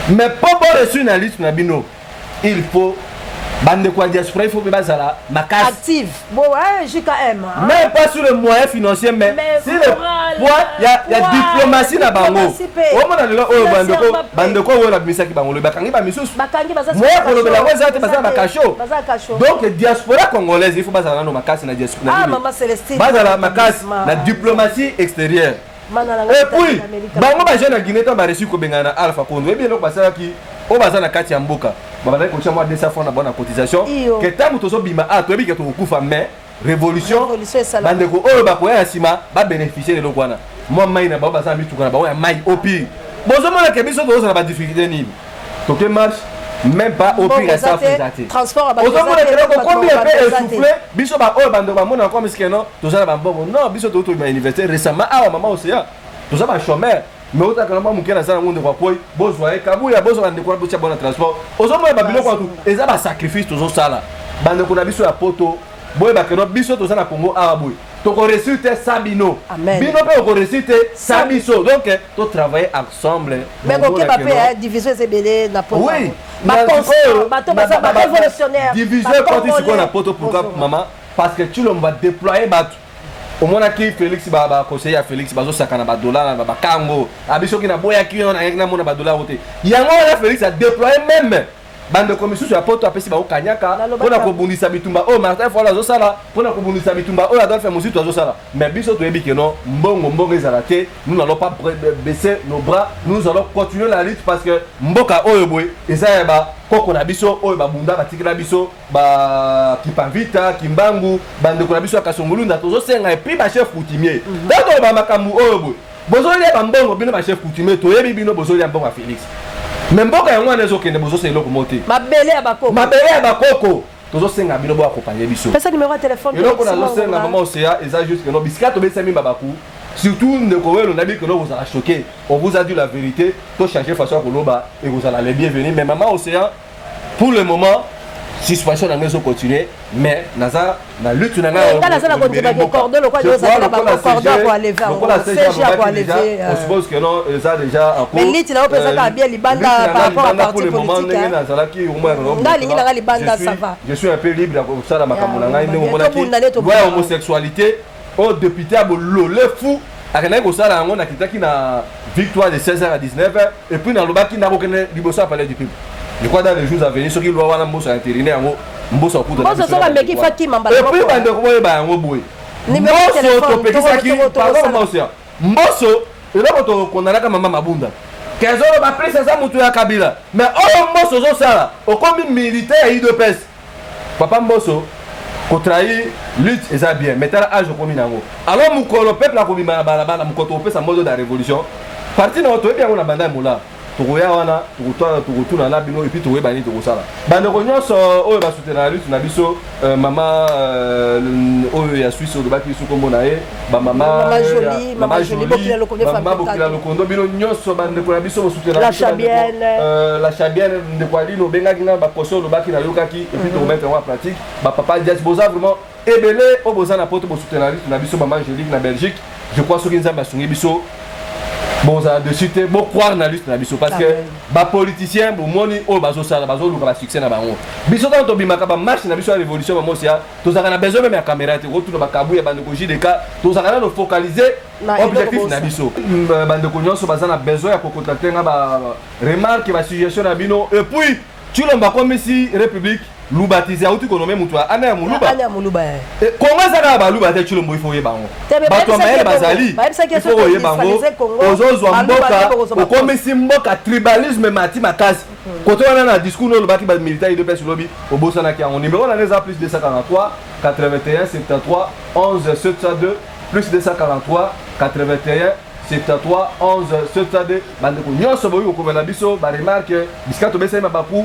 A: mais mpo boreçu na lutte na bino, il faut Bandeko ya diaspora, il faut mpe bazala makasi.
B: Active bon, ouais, JKM, hein.
A: Même pas sur le moyen financier, mais,
B: Mais
A: sur le
B: moral,
A: point ya
B: poids,
A: diplomatie na bango.
B: Diplomatie pe.
A: Omona lelo oyo bandeko
B: Financièrement pe.
A: bandeko oyo babimisaki bango lobi bakangi bamisusu.
B: Bakangi, baza
A: Moya kolobela yango eza te, baza na bakasho.
B: Baza na kasho.
A: Donc diaspora congolaise, il faut bazala nano makasi na diaspora
B: Ah, mama Celestine.
A: Bazala makasi na diplomatie extérieure.
B: Mana na ngai.
A: Et puis bango bajeune ya Guinée, ntango bareçu kobengana na Alpha Kondo, oyebi eloko basalaki? Oyo baza na kati ya mboka babandaki kotia mwa 200 francs na bango na cotisation.
B: Iyo.
A: Ke ntango tozobima a toyebi ke tokokufa, mais révolution
B: Révolution esalama.
A: Bandeko oyo bakoya ya nsima babénéficie eloko wana, mwa mai na bango, baza na mituka na bango ya mai. Au pire bozomona ke biso tozozala badifficulté nini? Toke marche, même pas au pire
B: Mbongo eza
A: eza
B: te,
A: eza te.
B: Transport ya bato eza
A: Ozomona
B: te,
A: ke
B: bato
A: kokomi
B: bato
A: epe
B: eza te.
A: essoufflé. Biso baoyo bandeko bamona comme ce que non, toza na bambongo. Non, biso totobima université récemment awa, mama Océan, toza bachômeur, mais otaka na mwa moke naza nango. Ndeko akwoi, bozwa ye Kabuya, bozwa bandeko wana, botia bona transport. Ozomona babiloko wana eza basacrifice tozosala. Bandeko na biso ya Poto, boyeba ke no, biso toza na Congo awa boye, tokoréussir te sa bino.
B: Amen.
A: Bino mpe okoréussir te sa biso. Donc totravailler ensemble.
B: Mais
A: Bomona
B: kokeba
A: ke
B: mpe
A: non.
B: Division eza ebele na Poto.
A: Oui.
B: Baconstant, bato baza barévolutionnaire.
A: Division ekoti sikoyo na Poto. Pourquoi, mama? Parce que Tshilombo badéploye bato. Omonaki Félix, baconseiller ya Félix bazosaka na badollar na bakango abi soki naboyaki yo, nayaki namona badollar o te. Yango wana Félix adéploye même bandeko misusu ya Poto, apesi bango kanyaka
B: Nalobaki
A: mpona kobundisa bitumba oyo Martin Fayulu azosala, mpona kobundisa bitumba oyo Adolphe Muzito azosala. Mais biso toyebi ke non, mbongo mbongo ezala te, nous n'allons pas baisser nos bras, nous allons continuer la lutte, parce que mboka oyo boye eza ya bakoko na biso oyo babunda, batikela biso bakipavita Kimbangu, bandeko na biso ya Kasongolunda. Tozosenga et puis bachef coutumier, ntango toloba makambo oyo boye, bozolia bambongo. Bino bachef coutumier, toyebi bino bozolia mbongo ya Félix, mais mboka yango wana ezokende, bozosala eloko mo te.
B: Mabele ya bakoko.
A: Mabele ya bakoko. Tozosenga bino boaccompagner biso.
B: Pesa numéro ya telefone.
A: Eloko nazosenga, mama Océa, eza juste que no, bisika tobetisa mabaku, surtout ndeko Welo, nayebi ke no kozala choqué. On vous a dit la vérité, tochanger façon ya koloba, ekozala les bienvenus. Mais mama Océan, pour le moment suspension na ngai ezocontinue, mais naza na lutte na ngai.
B: Nga naza na kondimaki cordon lokola ozali na bango, cordon akoenlever yango, CG akoenlever.
A: On suppose que non, eza déjà en cours.
B: Mais lutte na yo mpe eza kaka bien libanda par rapport à parti
A: Pour le moment,
B: politique.
A: ndenge nazalaki.
B: Nga alingi nanga libanda, ça va.
A: Je suis un peu libre ya kosala makambo na ngai ndenge omonaki.
B: Tobunda nde.
A: Loi ya homosexualité oyo député ya bolole fou akendaki kosala yango, nakitaki na victoire de 16h à 19h et puis nalobaki nakokende liboso ya Palais du Peuple. Je crois dans les jours à venir, soki loi wana Mboso entériné yango, Mboso akuta.
B: Mboso soki ameki, fakima mbala
A: Et puis
B: moko.
A: bandeko, boyeba yango boye.
B: Numéro ya
A: Mboso
B: téléphone,
A: topekisaki
B: toko-
A: pardon, Mboso, Mboso, eloko tokondanaka mama Mabunda kezoloba prise eza motu ya Kabila, mais oyo Mboso ozosala, okomi militaire ya UDPS. Papa Mboso, kotrahir lutte eza bien, mais tala age okomi nango. Alors mokolo peuple akobima na balabala, mokolo tokopesa mboso da révolution, parti na toyebi yango na banda ya mola, tokoya wana, tokotuna na bino et puis tokoyeba nini tokosala. Bandeko nyonso oyo basoutenaka lutte na biso, mama oyo ya Suisse olobaki biso kombo na ye, bamama
B: Mama Jolie, Mama Jolie, Bokila Lokondo,
A: mama
B: Femme
A: Bokila
B: Tato.
A: Lokondo, bino nyonso bandeko na biso bosoutenaka
B: La
A: biso, bandeko,
B: Chabienne.
A: La Chabienne, ndeko Aline, obengaki nga, bakoso olobaki nayokaki et puis tokomettre yango en pratique. Bapapa Dias, boza vraiment ebele oyo boza na Poto, bosoutenaka lutte na biso. Mama Angélique na Belgique, je crois soki Nzambe asungi biso, bozala dessus te, bocroire na lutte na biso, parce que
B: Amen.
A: bapoliticien bomoni oyo bazosala, bazoluka basuccès na bango. Biso ntango tobimaka bamarche na biso ya révolution, bamosia tozalaka na besoin même ya caméra te, kotuna bakabu ya bandeko JDK, tozalaka nano focaliser
B: Na eloko
A: objectif na
B: bosala.
A: biso. Bandeko nyonso baza na besoin ya kocontacter nga, baremarque, basuggestion na bino. Et puis Tshilombo akomisi république lubatise, auti konommer moto ya ana ya Moluba.
B: Ana ya Moluba, eh.
A: Kongo eza kaka baluba te. Tshilombo, il faut oyeba yango.
B: Te, mais
A: Bato ya mayele
B: bayebisaki
A: bazali,
B: bayebisaki
A: il faut oyeba yango.
B: soki Congo,
A: Ozozwa
B: baluba
A: mboka,
B: nde bokozwa baposte.
A: okomisi mboka tribalisme, mati makasi kote wana. Na discours no olobaki bamilitaire UDPS olobi, obosanaki yango. Numéro na nga eza plus 243 81 73 11 702, plus 243 81 73 11 702. Bandeko nyonso boyi kokomela biso baremarque, bisika tobesali mabaku,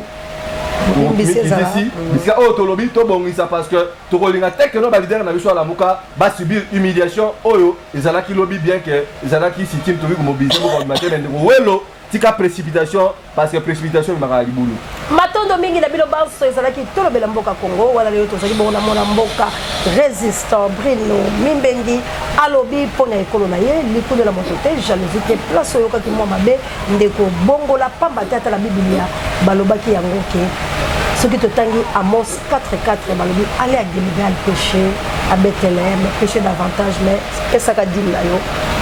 B: Bolimbisi ezala.
A: mikitisi bisika oyo tolobi, tobongisa, parce que tokolinga te ke no baleader na biso alamuka basubir humiliation oyo ezalaki lobi. Bien que ezalaki sit-in, tokoki komobiliser moko te, mais ndeko Welo, tika précipitation, parce que précipitation ememaka na libulu.
B: Matondo mingi na bino banso. Ezalaki Tolobela Mboka Congo wana. Lelo tozali bongo na mwana mboka résistant Bruno Mimbengi. Alobi mpo na ekolo na ye, likolo na moto te, jalousie te. Place oyokaki mwa mabe, ndeko, bongola, pamba te ata na Bibilia balobaki yango ke Soki totangi Amos 4 4, balobi allez à Gilgal péché, à Bethléem péché davantage, mais pesaka dîme na yo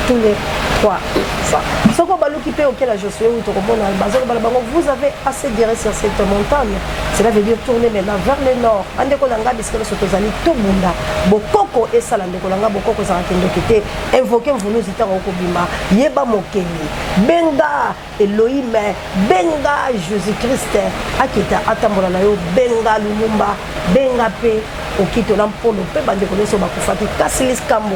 B: tous les trois ans. Soki obaluki mpe okela Josué oyo tokomona bazolobala bango: vous avez assez guerré sur cette montagne, cela veut dire tourner maintenant vers le nord. Bandeko na ngai, bisika nyonso tozali, tobunda. Bokoko esala, ndeko na ngai, bokoko ezalaka ndoki te. Invoke mvuluzi ntango okobima, yeba mokeli, benga Elohim, benga Jésus Christ akita atambola na yo, benga Lumumba, benga mpe Okito na Mpolo mpe bandeko nyonso bakufaki. Kasi likambo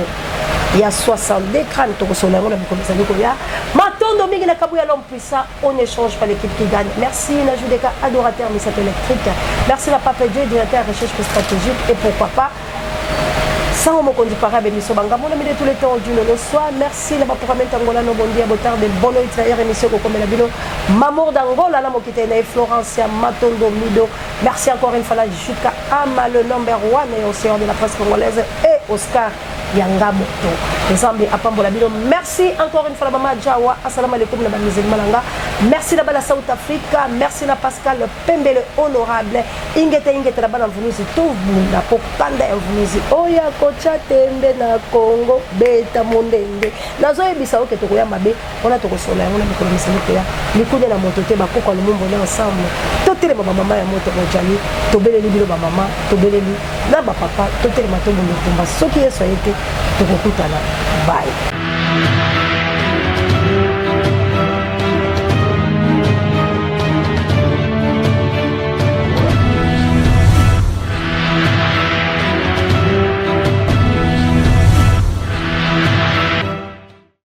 B: ya 62 crâne, tokosola yango na mikolo ezali koya. Matondo mingi na Kabuya, l'homme puissant. On n'échange pas l'équipe qui gagne. Merci na Judeka adorateur misato électrique, merci na Pape Dieu, directeur recherche stratégique, et pourquoi pas Sango mokonzi para bémission bangambo na mide tous les temps du le soir. Merci na baprogramme ntangola no bondia botarde bono itraire émission kokomela bino Mamour d'Angola na mokite na Florence ya Matondo Mido. Merci encore une fois la Juka Ama, le number one et océan de la presse congolaise, et Oscar Yanga Moto. Nzambe apambola bino. Merci encore une fois la mama Jawa. Assalamu alaikum na ba musulman nanga. Merci na bala South Africa. Merci na Pascal Pembele honorable. Ingete ingete na bana mvuluzi, tobunda po kanda ya mvuluzi oya kotya tembe na Congo beta mondende. Nazoyebisa oke tokoya mabe wana, tokosola yango na mikolo misali koya. Likunya na moto te, bakoko ya Lumumbo na ensemble totelema. Bamama ya moto mojali, tobeleli bino bamama, tobeleli na bapapa, totelema, tobunda etumba. Soki Yesu aye te, tokokutana. Bye.